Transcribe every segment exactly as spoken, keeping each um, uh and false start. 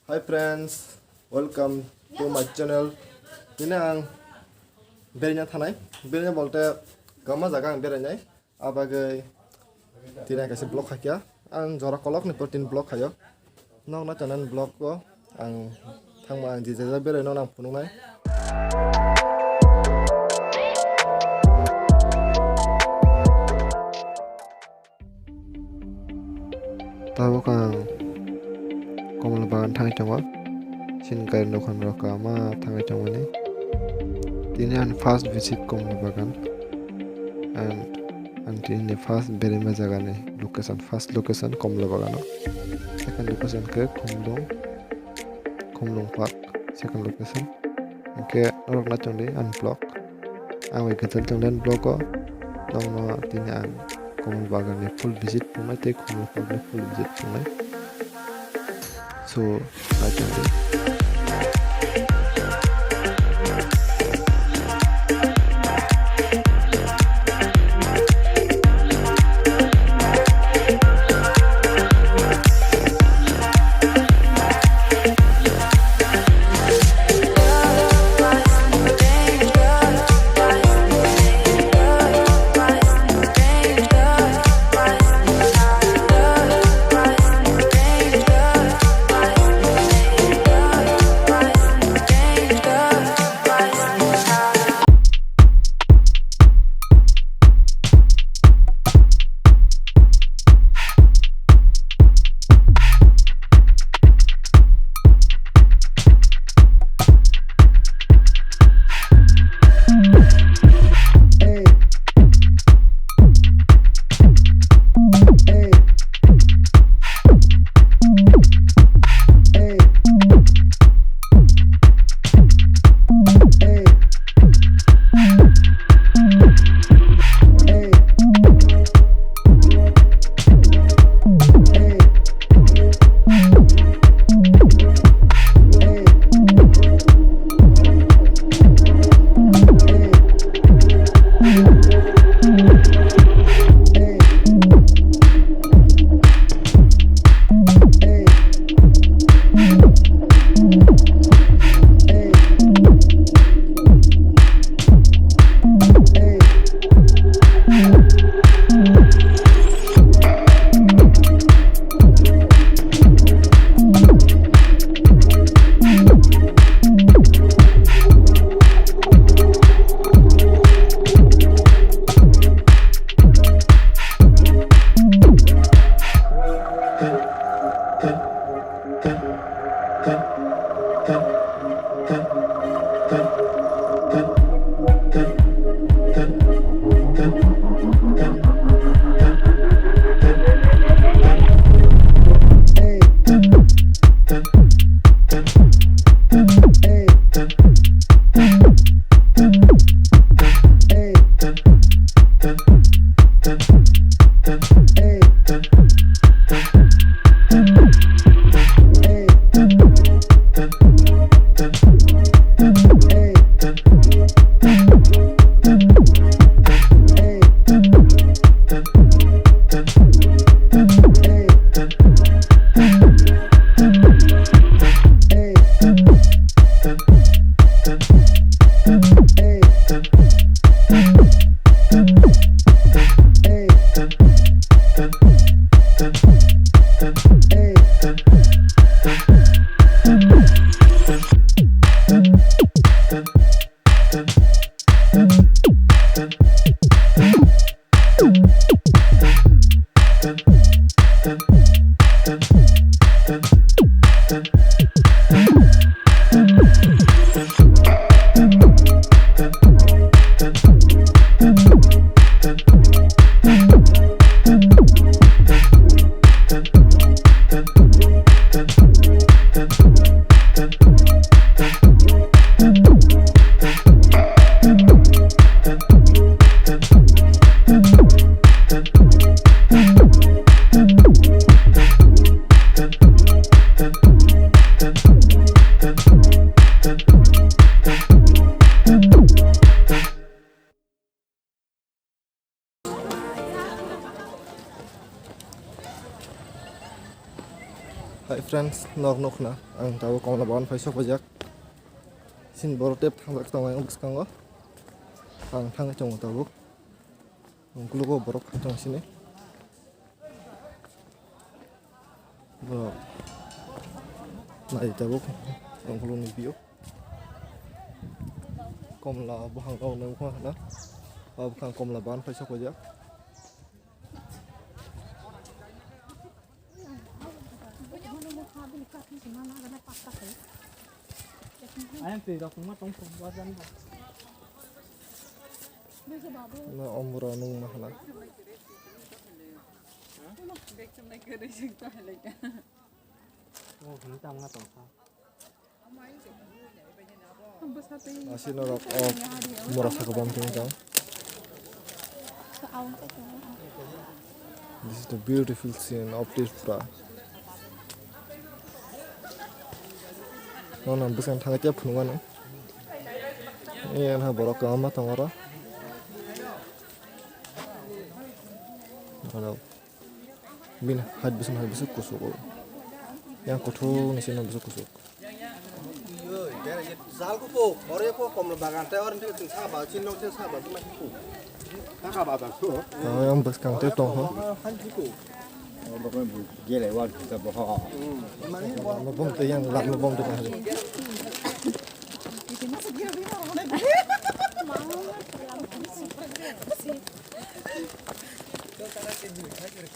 Hi friends, welcome to my channel. Tini ang beraina thanai, beraina bolte kwbangma jaga ang berainai. Abagwi tini ang kaisa vlog khaikha. Ang jora kolokni pore tini vlog khaio. Nokna channel vlog o ang thangma ang je jaga beraino ang phunuknai. Tabuk ang Komla Bagan thangwi tongo. Chini gari nokhan rok kwbangma thangwi tongmani. Tini ani first visit Komla Bagan. And ang tini first beraima jagani location, first location Komla Bagano. Second location khe Khumlung, Khumlung Park, second location. Hwnkhe norok naichongdi ani vlog. Ang bai kwtal tongdi ani vlog o. Nokno tini ang Komla Bagan ni full visit phunuknai tei Khumlung Park ni full visit phunuknai. So, naichongdi. Friends, nok nukna ang tabuk Komla Bagan phai sok phaijak. Sin borok tep thangjak tongo ayang bwskango. Ang thangwi tongo tabuk. Ungkulugo borok phai tong sini. Borok nai tabuk ungkulukni view. Komla buphang rok nukha hwna. O buphang Komla Bagan phai sok phaijak. Ayang twi rok wngma tong thung, wa jani bo. No, omro nung ma hana. Oh, hini tamo na tong kha. Asi norok o mura saka bom tong jang. This is the beautiful scene of Tripura. Nono bwskango thangwi tei phunukmano. Yang ha borok kwbangma tongo oro. Oro bini hai bwswk hai bwswk kuchuk o. Yang kuthuk ni simi bwswk kuchuk. Jal ko po, ore po Komla Bagan te ore te sa ba, chin nok te sa ba, ma ko. Saka ba ba ko. Yang bwskang te tong ho. Gele wa kita bo. Lama bom te yang lama bom te.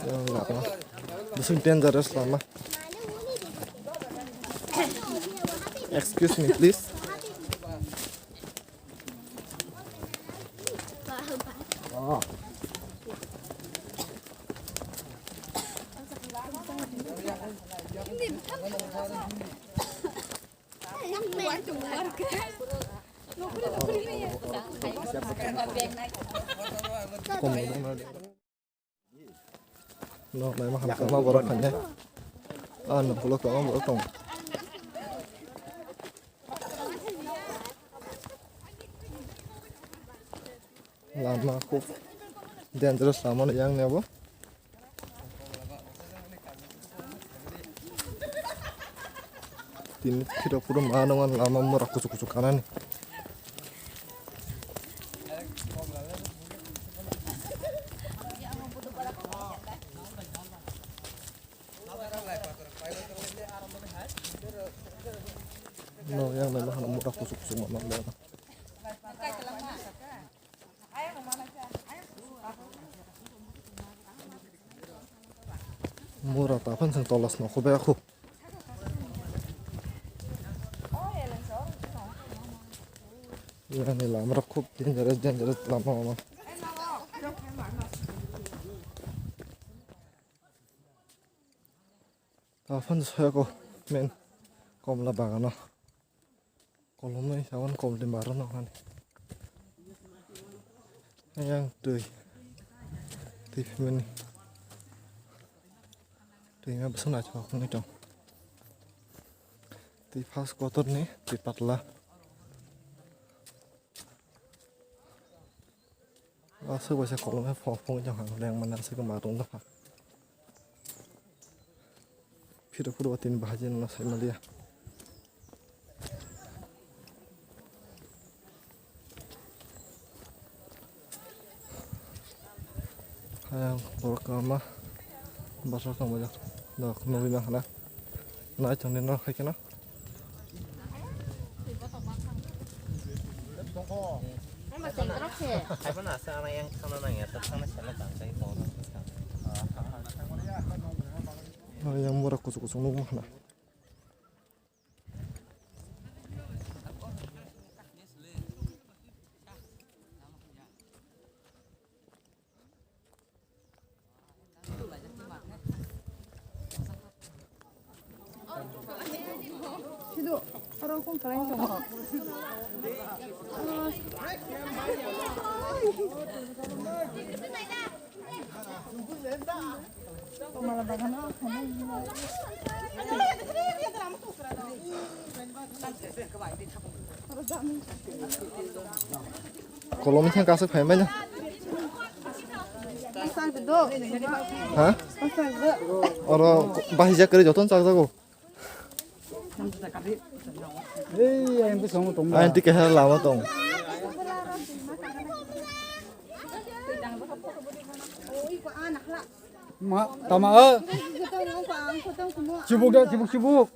Yang lama. Bwswk dangerous lama. Excuse me, please. No, mai ma hamkha ma borok khainai. Ah, no, ulo kwbangma borok tongo. Lama khub dangerous lama no yang ni abo. Tini phirok phuru ma nw mano lama mura kuchuk kuchuk kanani. No, yang lain mah mura kuchuk kuchuk mano. Mura ta phan sang tolas no khobe aku. Yani lama rok khub dangerous, dangerous lama, lama. Ta phan soyako men Komla Bagano. Kolomwi sawan Komla Bagano hani. Yang twi. Twi phimani. Twi ma bwswk naithok wngwi tong. Twi first kotorni twi patla. Aswk baisa kolom hai phung phung jang leng mani aswk ma tong jang. Phiro phuro tini bahai jani no sai maliya. Hayang borok kwbangma bwswk tong baijak. Nok nugwi mankha na. Nai tongni nok hai kheno. Yang mura kuchuk kuchuk nukma khna. Kolom thang kasak phai mai na. Ha? Oro bahija kari joton chak jago. Ei, ang bwskango tong. Ang tike ha lama tong. Ma, tama, eh. Chibuk da, chibuk, chibuk.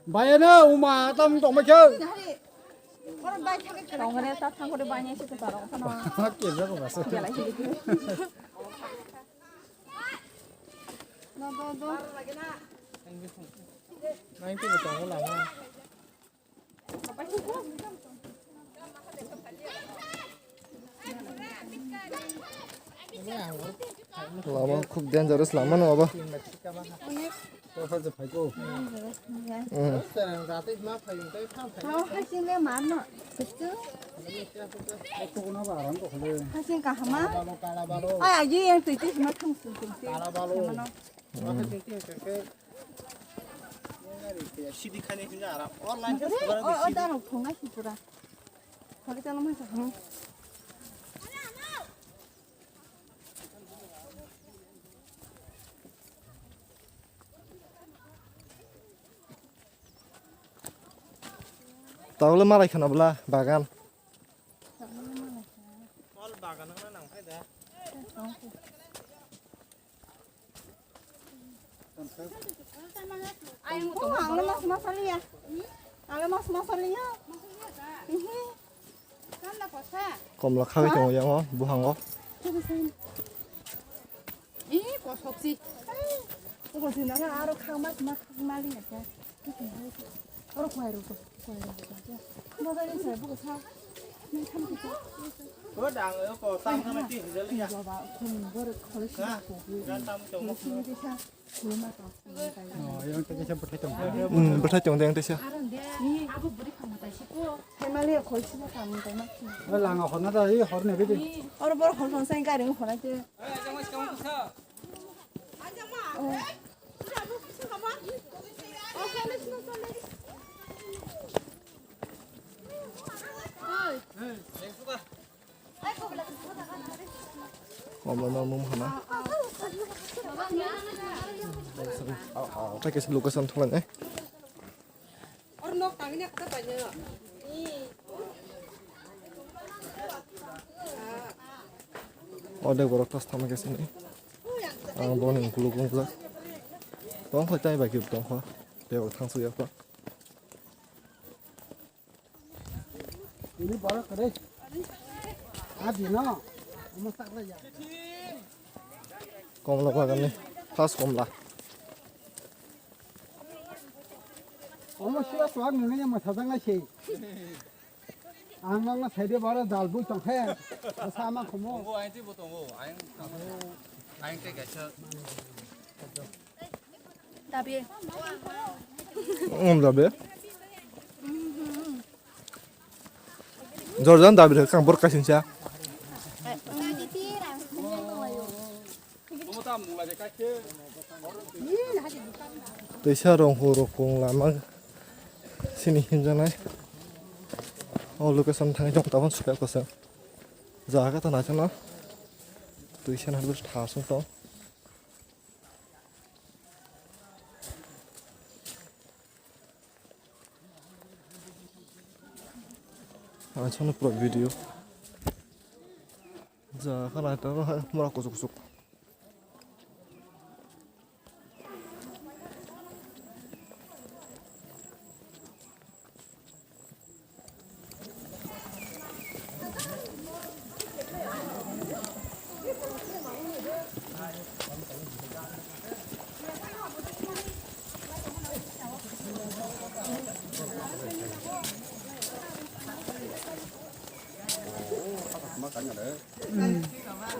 Bayano, uma, tam tong ma khe. Tongre ta thang kore banya se ta rok phano. Kebra ko basa. Belai se. Do, do, do. Nang tu betul lah. Lama khub dangerous lama no aba. Tao hasing le man no. Hasing kahama. Ay, aji yang tu itu semua thang su tu. Sidi khani hinja ara online. Oh, oh, daro phunga si pura. Khali tano masa. Tawle malai khana bwla bagan. Ol bagan wngna nang phai da. Ang le mas masaliya. Ang le mas masaliya. Komla khawi tongo yang o buhango. Ih, kosok si. Kosok si nara aro khama khama mali ya. Aro kwai ro, kwai ro. Mada ni sai bu sa. Ni kham ki sa. Ko dang ko tam khama ti hijal ya. Baba, khum bor khol si. Ha? Jan tam to mo. Khum ki sa. Khum ma to. Oh, yang tadi saya pakai tong. Hmm, pakai tong yang tadi saya. Ni aku beri kham tai si ko. Hai mali khol si ma tam tai ma. Langa khona da, i khor ne bidi. Aro bor khol sai gari khona te. Komla no mum hana. Pakai location thulai eh. Ordek borok tas thama khe sini. Ang boni ukuluk ungjak. Tong khlai tai bai khe tong kha. Tei bo thang su yak. Ini borok kare. Adi no. Omo sakla ya. Komla bagan ni. First komla. Omo sila suak nini yang masajaknai sei. Ang nokno saide boro dal bui tongkhe, bwsa ma khomo. Tongo, aing tei bo tongo, aing, aing tei kaisa. Dabi. Om dabi. Jordan dabi kang bor kaisa. Teisa rong horo kong lama sini hinjanai. O location thangwi tong tabang suka kosong. Jaga ta naisana. Teisa na bus thasung tong. Ang sono pro video. Ja, khana ta mura kusuk kusuk.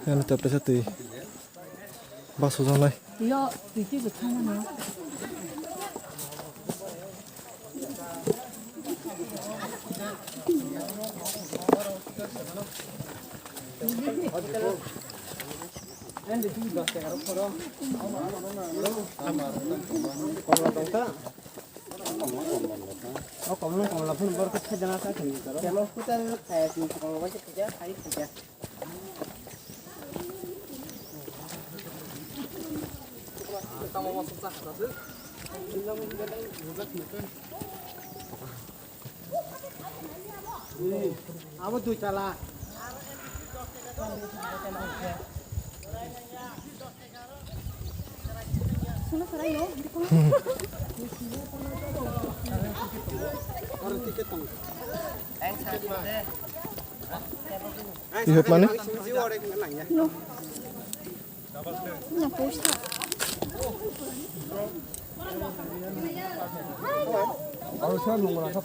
Yang tetap desa tui. Bas hujang lai. Yo, tui tui bwthang mano. O komla komla phun bor khe jana ta khini toro. Temo kutar khaya sini komla bai khe khaja, khai khaja. Abo dui tala. Aro ticket tong. Ihot mane? No. Ang sakha thangya.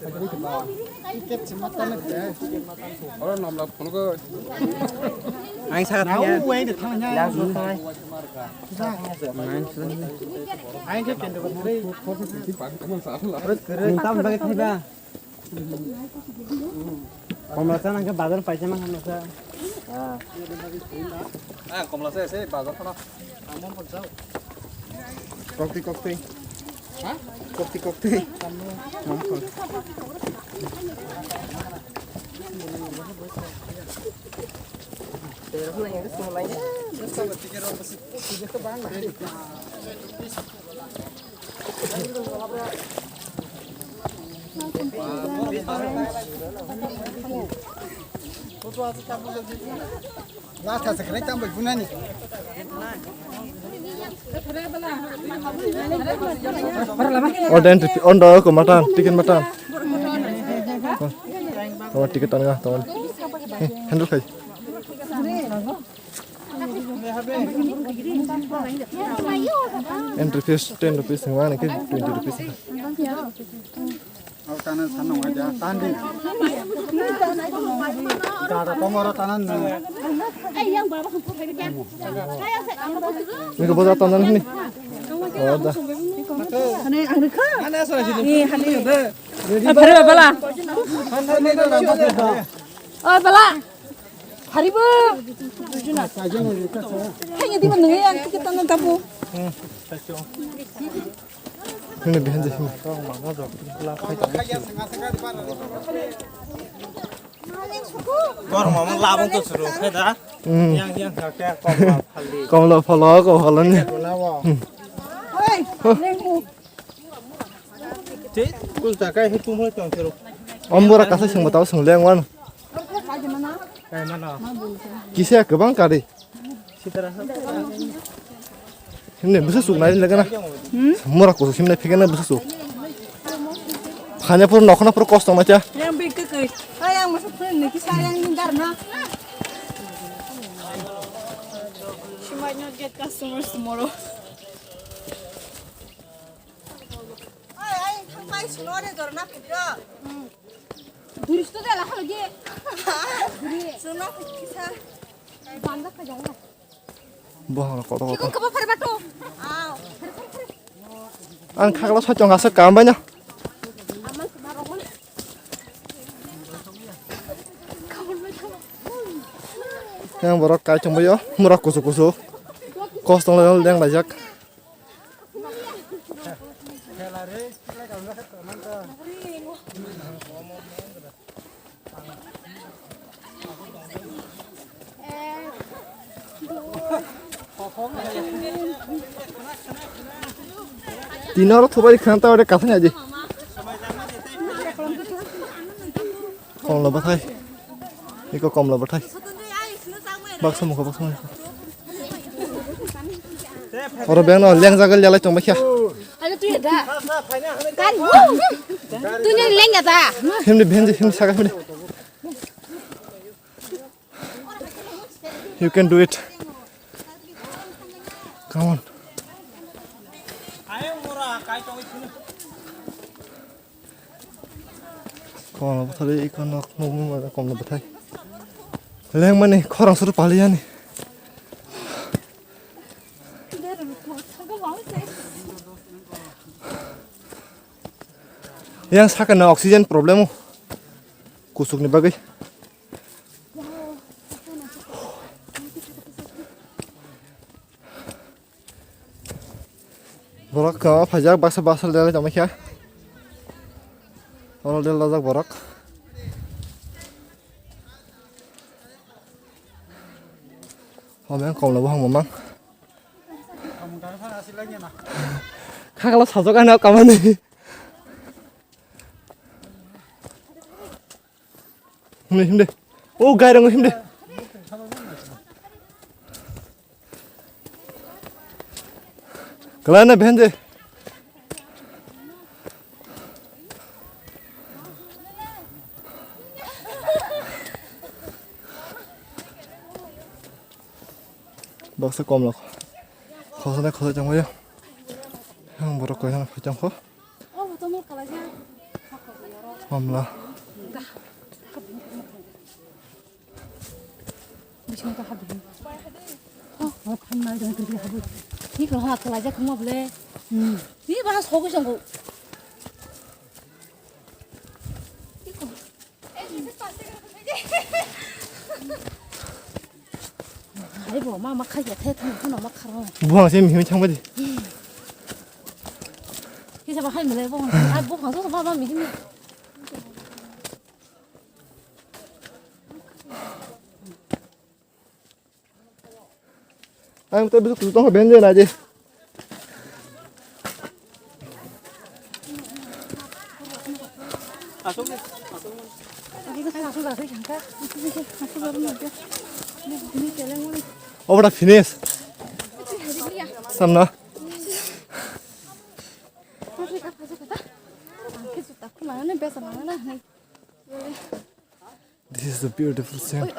Ang sakha thangya. Ang khe kendo. Ang khe kendo. Komla cha nang khe bazar paisa mang hamla cha. Ah, komla cha ese bazar khana. Kokti kokti. Ha? Kokti kokti. Mangkol. Order entry fee, on do ko matan, ticket matan. Oh, ticket tanga, tong. Handle khai. Entry fees ten rupees, one ke twenty rupees. Aw, tanan sanno aja, tandi. Dada tomoro tanan na. Niko boza tanan ni. Oh, da. Hane, ang rikha. Hane, so, sini. Eh, hane. Ready, eh, pare, bala. Hane, hane, hane, hane. Oh, bala. Haribo. Hanya di mana yang kita tanam tapu. Hini behind the hini. Tor mama labang to suru, khe da? Hmm. Yang, yang, khe, khe, komla phali. Komla phalo, ko phalo ni. Hei, lengmu. Tei, kul ta kai he tum hoi tong sero. Om bora kasa sing batao sing leng wan. Kai mana? Kisa kebang kari. Sitara. Himne busu suk nai lagana. Hmm? Mura kusu himne phegana busu suk. Phanya pur nokhna pur kos tong nacha. Yang big kekoi. Hai yang masuk pun ni kisa yang nindar na. She might not get customers tomorrow. Ai, ai, thangpai sino de dorna phidro. Duristo de la halo ge. Sino phisa. Banda ka jala. Bo halo koto koto. Kiko kaba phare bato. Aw. Ang khagla sa chong asa kam banya. Amal barok. Yang borok kai chong bayo, mura kusu kusu. Kos tong leng lajak. Tino oro thubai khana ta ore kathanya di. Komla bwthai. Iko komla bwthai. Baksa mukha, baksa mukha. Oro beng no leng jagal jalai tong bakya. Ayo tu ya da. Kan. Tu ni leng ya da. Himdi bhenji himdi saka himdi. You can do it. Come on. Komla bwthai iko nok nukmung mane komla bwthai. Lengmani khorang suru paliyani. Yang sakana oxygen problem o. Kusukni bagwi. Borok kwma phaijak baksa baksa del tongma khe. Oro del lajak borok. Omo yang komla buphang mamang. Khakalo sajak ano kamani. Himde, himde. O gairang himde. Kalana bende. Baksa komla. Khosana khosa changmaya. Yang borok koisan phai changkho. Komla. Bisingo ta habdi. Oh, oh, khamnai dong, kiri habdi. Ni ko ha kala ja khamo ble. Hmm. Ni ba sogu songo. Ai bo ma ma khai ya the thang thang ma kharo. Buang se mi thang ba di. Kisa ba hai mele bo. Ai bo phang so ba ba mi mi. Ang tei bwswk kuchuk tongkha bini je naidi. Obra finish. Samna. This is the beautiful scene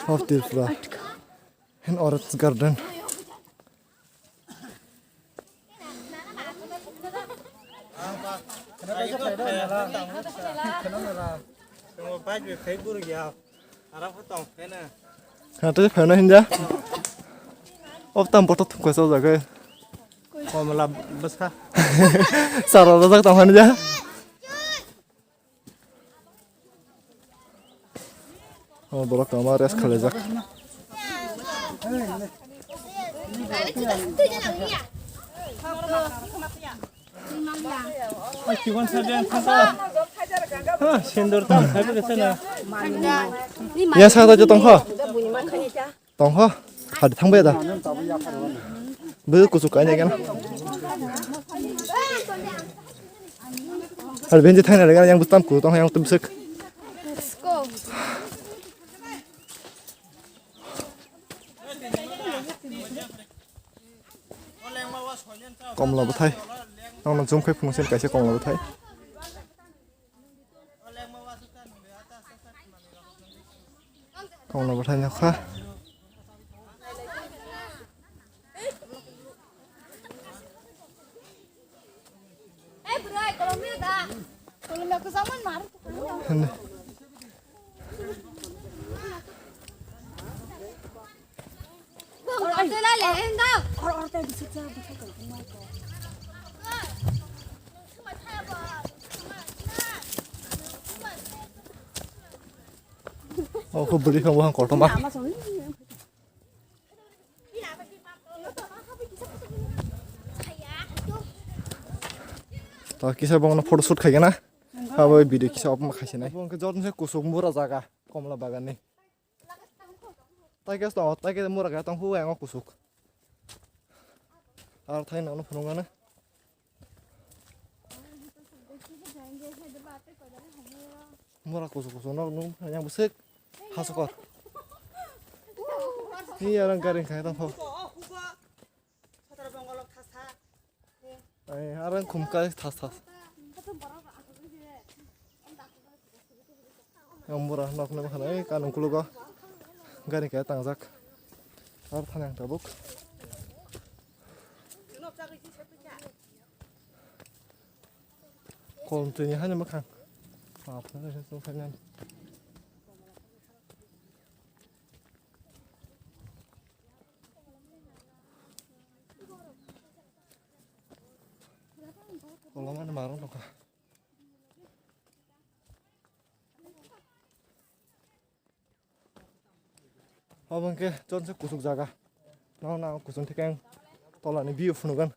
of Tripura, an orange garden. Khato phano hinja. Ob tam bothop thumkha sa jaga. Komla bwsa. Sara rajak tong hinja. O borok tongma rest khalaijak. Chikon sabian khata. Ha, sindur tam khaibe kesa na. Ya sa ta tongkha. Tongkha, hadi thangbai da. Bwswk kuchuk kainai gana. Hadi benji thangna gana yang bwswk tam kuchuk tongkha yang bwswk. Komla bwthai. Nokno zoom khai phunukse kaisa komla bwthai. Komla bwthai nokha. Hende. Oh, kho bwrwi kha buphang kotorma. To kisa bongno photo shoot khaigana. Abo video kisa open khaisinai. Bo hwnkhe jorni se kusuk mura jaga komla baganni. Taikhe tongo, taikhe mura khe tongkhu yang o kusuk. Aro thai nangno phunukgana. Mura kusuk kusuk nok nung yang bwswk hasukor. Ni arang gari khai tongkho. Ai, arang khum kai thas thas. Yang mura nok ni bwkhano, ai, kanung kulugo. Gari kaya tangjak. Ar thani ang tabuk. Kolom twi ni hani mwkhang. Ma phone ni sung sai nani. Kolom ani marung tongkha. Obo hwnkhe chonse kuchuk jaga. Nono ang kuchuk thekeng tolani view phunugan.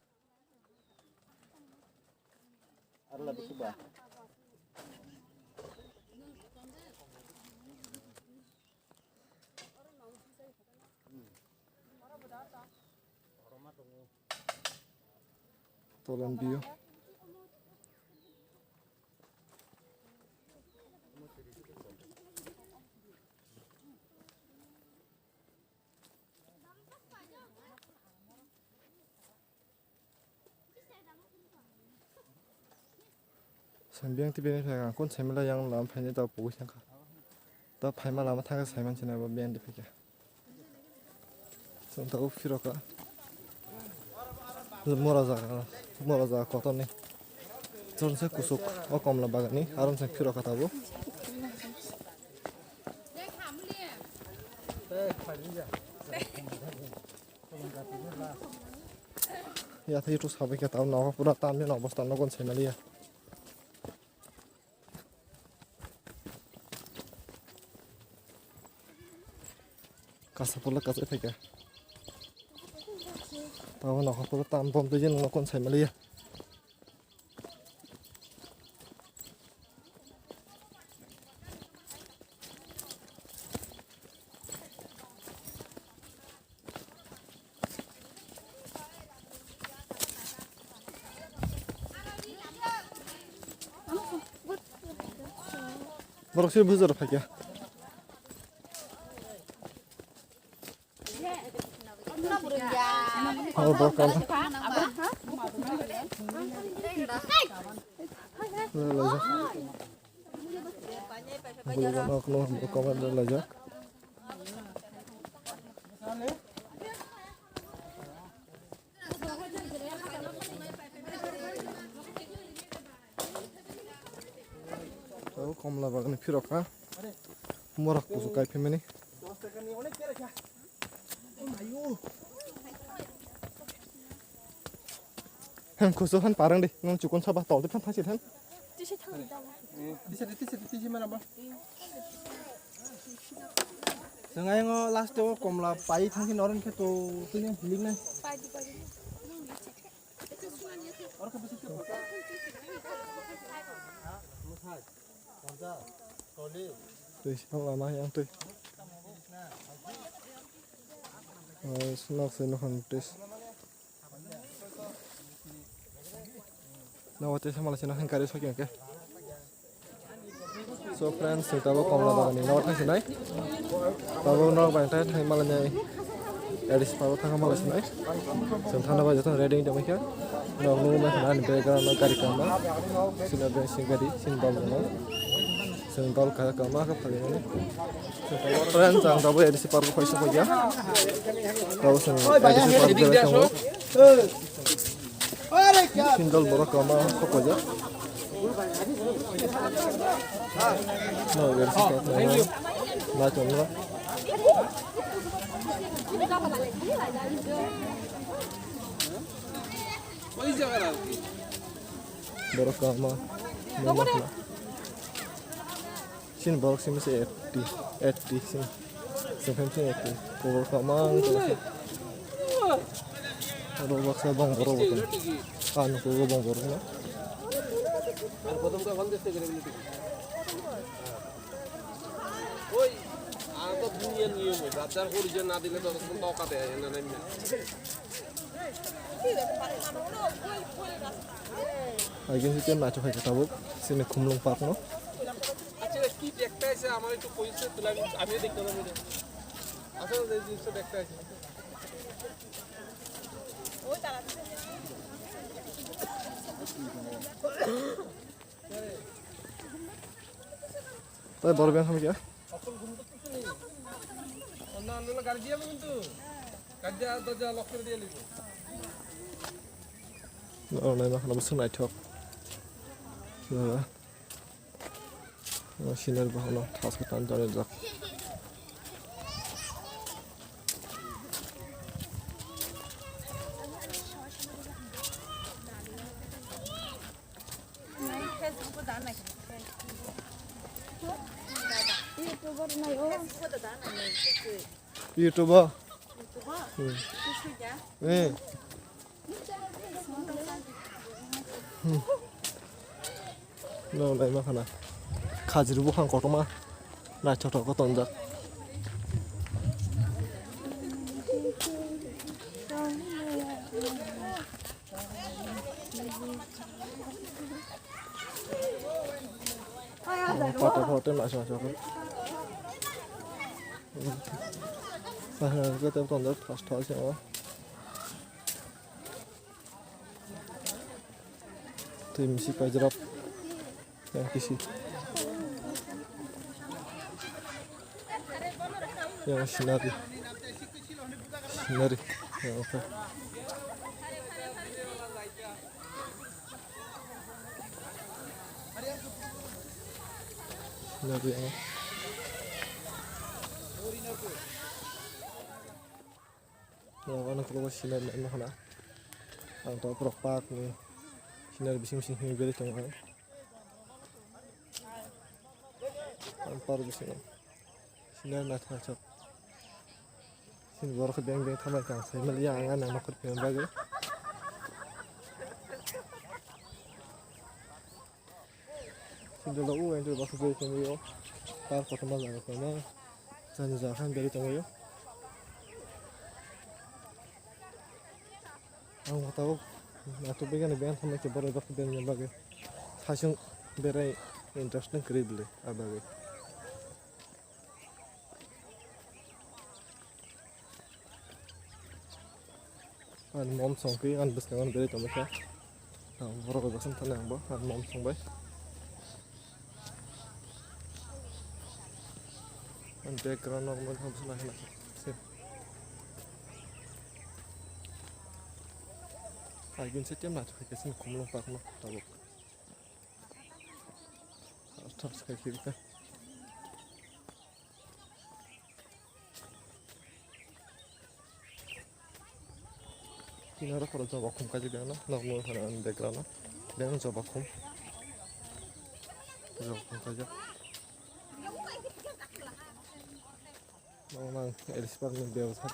Tolan view. Sambiang ti bini phai ang kun semila yang lam phaini ta pugui sangkha. Ta phaima lama thangkha saiman sina ba biang di phikya. Chwng tabuk phiroka. Mora jaga, mora jaga kotorni. Chwng se kusuk o komla bagani, aron se phiroka tabuk. Ya, tei tu sabai khe tau nogo pura tamni no bwskango gon saimanliya. Kasa polo kasa phaikha. Tabo nokha polo tam bom twi jeno nokon sai maliya. Borok se bujor phaikha. Oh, borok kaisa. Borok no, borok kaisa laijak. Abo komla bagani phirok ha. Morak kusu kai phimani. Hem kusu han parang de. Nung chukun saba tol de phan thasi than. Tisi thang di dala. Tisi, tisi, tisi mana ba? Sengai ngo last o komla pai thangki noron khe to tini hilik nai. Pai di, pai di. Twi song lama yang twi. Snak seno hon twi. Nogo tei samala sino hwn kari soki hwnkhe. So friends, chwng tabuk komla bagani nogo thang sinai. Tabuk nok bai thai thai malani A D C park o thang malai sinai. Chwng thangna bai joto ready wng tongmai kha. Nok nugwi mankha ani background o gari kwbangma. Sini o sini gari sini dol tongo. Chwng dol kaha kwbangma khe phaimani. Friends, ang tabuk A D C park o kaisa phaikha. Tabuk chwng A D C park o tongo. Single borok kwbangma kok phaijak. No, A D C park no. Naithok no. Borok kwbangma. Chini borok simi se eighty, eighty chini. Seventy eighty. Borok kwbangma wng tongkha. Aro baksa bang borok bo tong. Ah, nukugo bang borok no. Oi, ang to duniya niyom, bajar hori je na dile to tong ka de, na na. Again, si tem nacho khai tabuk, sini khumlung park no. আচ্ছা, কি দেখতে আছে আমার একটু পরিচয় তুলে আমি, আমিও দেখতে পাবো। আসলে যে জিনিসটা দেখতে আছে। Tai borok beng hamya. অন্য অন্য গাড়ি দিয়ে যাবো কিন্তু। গাড়ি দিয়ে দরজা লক করে দিয়ে নিবো। Oh, nai ma khana bwswk naithok. Scenery bohono thaskhe tanjani jak. YouTube o nai o. YouTube o? Hmm. Hmm. Hmm. No, nai ma khana. Khajir buphang kotorma. Naithothok khe tonjak. Pata photo ma sa sa. Sa ha ga ta ton da first hall se. Twi misi paijak. Yang kisi. Yang scenery. Scenery. Yang apa? Scenery yang. Yang ano kolo scenery yang mana? Ang to prok park ni scenery bising bising hini beri tong ang. Ang park bisingo. Sini naithok. Sini borok beng beng thamai kang sai mali ang ang nang nokot phaima bagwi. Sini dolo u entry box beri tongwi o. Park kotorma jaga kotorma. Jani jaga khan beri tongwi o. Ang tabuk naithok bagwi beng thamai khe borok bak beng bagwi. Saichung berai interesting kwrwi bwlwi ah bagwi. Ani mom songkhe ani bwskango berai tongkha. Borok bai bwswng thani ang bo ani mom songbai. Ani background no mui thang bwswng naikhe naikhe se. Agin se tem naithok khe chini Khumulwng park no tabuk. Thas khai khe bwkha. Kinaro khoro joba khum kaijak ano, nokni background o, background o, beng joba khum, joba khum kaijak. Nang, nang, L C park ni bebsa.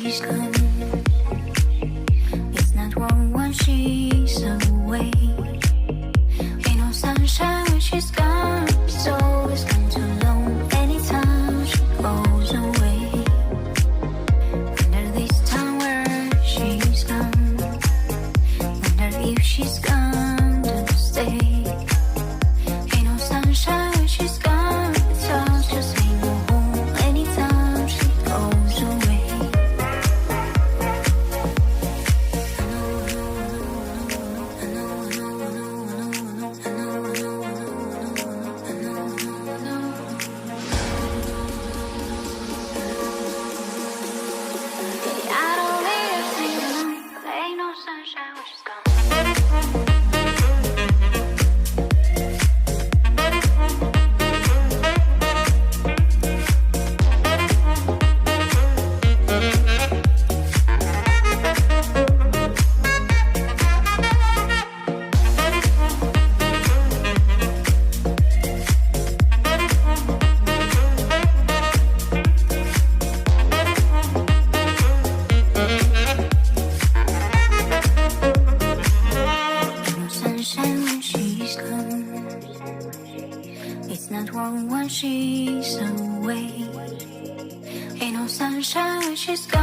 She's gone. It's not warm when she's away. Ain't no sunshine when she's gone. It's always been too long anytime she goes away. Wonder this time where she's gone. Wonder if she's gonna stay. Ain't no sunshine when she's gone. It's always just ain't no home anytime she goes away. It's not warm when she's away. Ain't no sunshine when she's gone.